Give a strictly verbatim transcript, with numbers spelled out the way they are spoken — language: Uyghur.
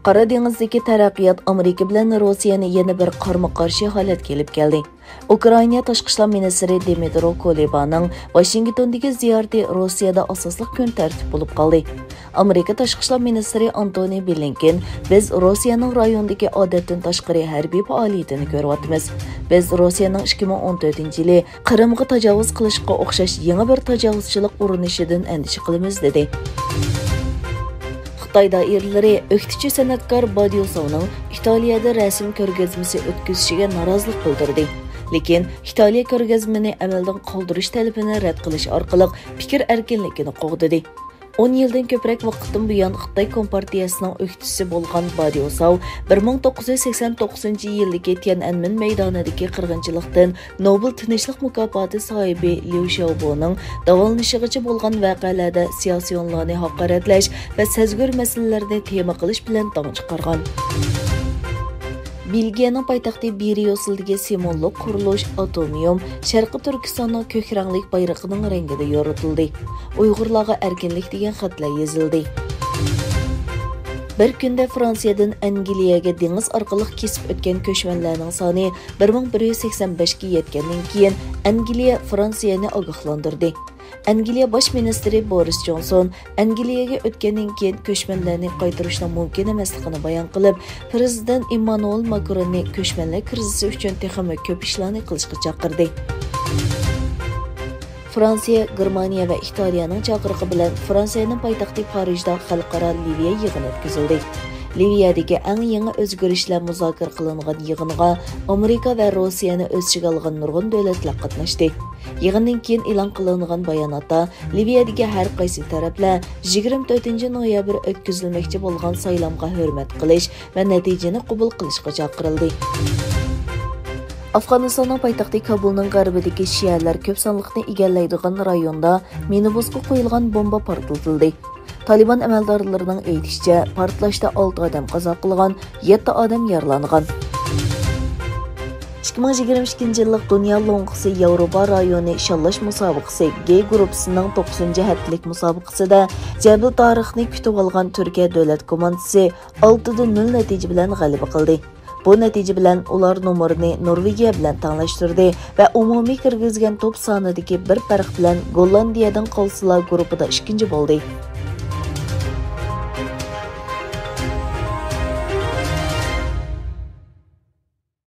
قارا دېڭىزدىكى تەرەققىيات ئامېرىكا بىلەن روسىيەنى يەنە بىر قارمۇ-قارشى ھالەتكە ئېلىپ كەلدى. ئۇكرائىنا تاشقى ئىشلار مىنىستىرى دىمىترو كۇلېبانىڭ ۋاشىنگتوندىكى زىيارىتى روسىيەدە ئاساسلىق كۈن تەرتىپ بولۇپ قالدى. ئامېرىكا تاشقى ئىشلار مىنىستىرى ئانتونى بلىنكېن، بىز روسىيەنىڭ رايوندىكى ئادەتتىن تاشقىرى ھەربىي پائالىيىتىنى كۆرۈۋاتىمىز. بىز روسىيەنىڭ ئىككى مىڭ ئون تۆتىنچى يىلى قىرىمغا تاجاۋۇز قىلىشقا ئوخشاش يېڭى بىر تاجاۋۇزچىلىق ئۇرۇنۇشىدىن ئەندىشە قىلىمىز، دېدى. خىتاي دائىرىلىرى ئۆكتىچى سەنئەتكار باديوساۋنىڭ ئىتالىيەدە رەسىم كۆرگەزمىسى ئۆتكۈزۈشىگە نارازىلىق بىلدۈردى. لېكىن ئىتالىيە كۆرگەزمىنى ئەمەلدىن قالدۇرۇش تەلىپىنى رەت قىلىش ئارقىلىق پىكىر ئەركىنلىكىنى قوغدىدى. ئون يىلدىن كۆپرەك ۋاقىتتىن بۇيان خىتاي كومپارتىيەسىنىڭ ئۆكتىچىسى بولغان باديوساۋ بىر مىڭ توققۇز يۈز سەكسەن توققۇزىنچى يىلدىكى تيەنئەنمېن مەيدانىدىكى قىرغىنچىلىقتىن نوبېل تىنچلىق مۇكاپاتى ساھىبى ليۇ شياۋبونىڭ داۋالىنىشىغىچە بولغان ۋەقەلەردە سىياسىيونلارنى ھاقارەتلەش ۋە سەزگۈر مەسىلىلەرنى تېما قىلىش بىلەن داڭ چىقارغان. بېلگىيەنىڭ پايتەختى بريۇسسېلدىكى سىمۋوللۇق قۇرۇلۇش ئاتومىيۇم شەرقىي تۈركىستاننىڭ كۆك رەڭلىك بايرىقىنىڭ رەڭگىدە يورۇتۇلدى. ئۇيغۇرلارغا ئەركىنلىك دېگەن خەتلەر يېزىلدى. بىر كۈندە فرانسىيەدىن ئەنگلىيەگە دېڭىز ئارقىلىق كېسىپ ئۆتكەن كۆچمەنلەرنىڭ سانى بىر مىڭ بىر يۈز سەكسەن بەشكە يەتكەندىن كېيىن، ئەنگلىيە فرانسىيەنى ئاگاھلاندۇردى. ئەنگلىيە باش مىنىستىرى بورىس جونسون ئەنگلىيەگە ئۆتكەندىن كېيىن كۆچمەنلەرنى قايتۇرۇشنىڭ مۇمكىن ئەمەسلىكىنى بايان قىلىپ، پىرېزىدېنت ئىممانۇئېل ماكروننى كۆچمەنلەر كىرىزىسى ئۈچۈن تېخىمۇ كۆپ ئىشلارنى قىلىشقا چاقىردى. فرانسىيە، گېرمانىيە ۋە ئىتالىيەنىڭ چاقىرىقى بىلەن فرانسىيەنىڭ پايتەختى پارىژدا خەلقئارا لىۋىيە يىغىنى ئۆتكۈزۈلدى. لىۋىيەدىكى ئەڭ يېڭى ئۆزگىرىشلەر مۇزاكىرە قىلىنغان يىغىنغا ئامېرىكا ۋە روسىيەنى ئۆز ئىچىگە ئالغان نۇرغۇن دۆلەتلەر قاتناشتى. يىغىندىن كېيىن ئېلان قىلىنغان باياناتتا، لىۋىيەدىكى ھەر قايسى تەرەپلەر يىگىرمە تۆتىنچى نويابىر ئۆتكۈزۈلمەكچى بولغان سايلامغا ھۆرمەت قىلىش ۋە نەتىجىنى قوبۇل قىلىشقا چاقىرىلدى. ئافغانىستاننىڭ پايتەختى كابۇلنىڭ غەربىدىكى شىئەلەر كۆپ سانلىقنى ئىگىلەيدىغان رايوندا مىنىبۇسقا قويۇلغان بومبا پارتلىتىلدى. تالىبان ئەمەلدارلىرىنىڭ ئېيتىشىچە، پارتلاشتا ئالتە ئادەم قازا قىلغان، يەتتە ئادەم يارىلانغان. ئىككى مىڭ يىگىرمە ئىككىنچى يىللىق دۇنيا لوڭقىسى ياۋروپا رايونى شاللاش مۇسابىقىسى گې گۇرۇپپىسىنىڭ توققۇزىنچى ھەپتىلىك مۇسابىقىسىدە جەبىل تارىخنى كۈتۈۋالغان تۈركىيە دۆلەت كوماندىسى ئالتىدە نۆل نەتىجە بىلەن غەلىبە قىلدى. بۇ نەتىجە بىلەن ئۇلار نومۇرىنى نورۋېگىيە بىلەن تەڭلەشتۈردى ۋە ئومۇمىي كىرگۈزگەن توپ سانىدىكى بىر پەرق بىلەن گوللاندىيەدىن قالسىلا گۇرۇپپىدا ئىككىنچى بولدى.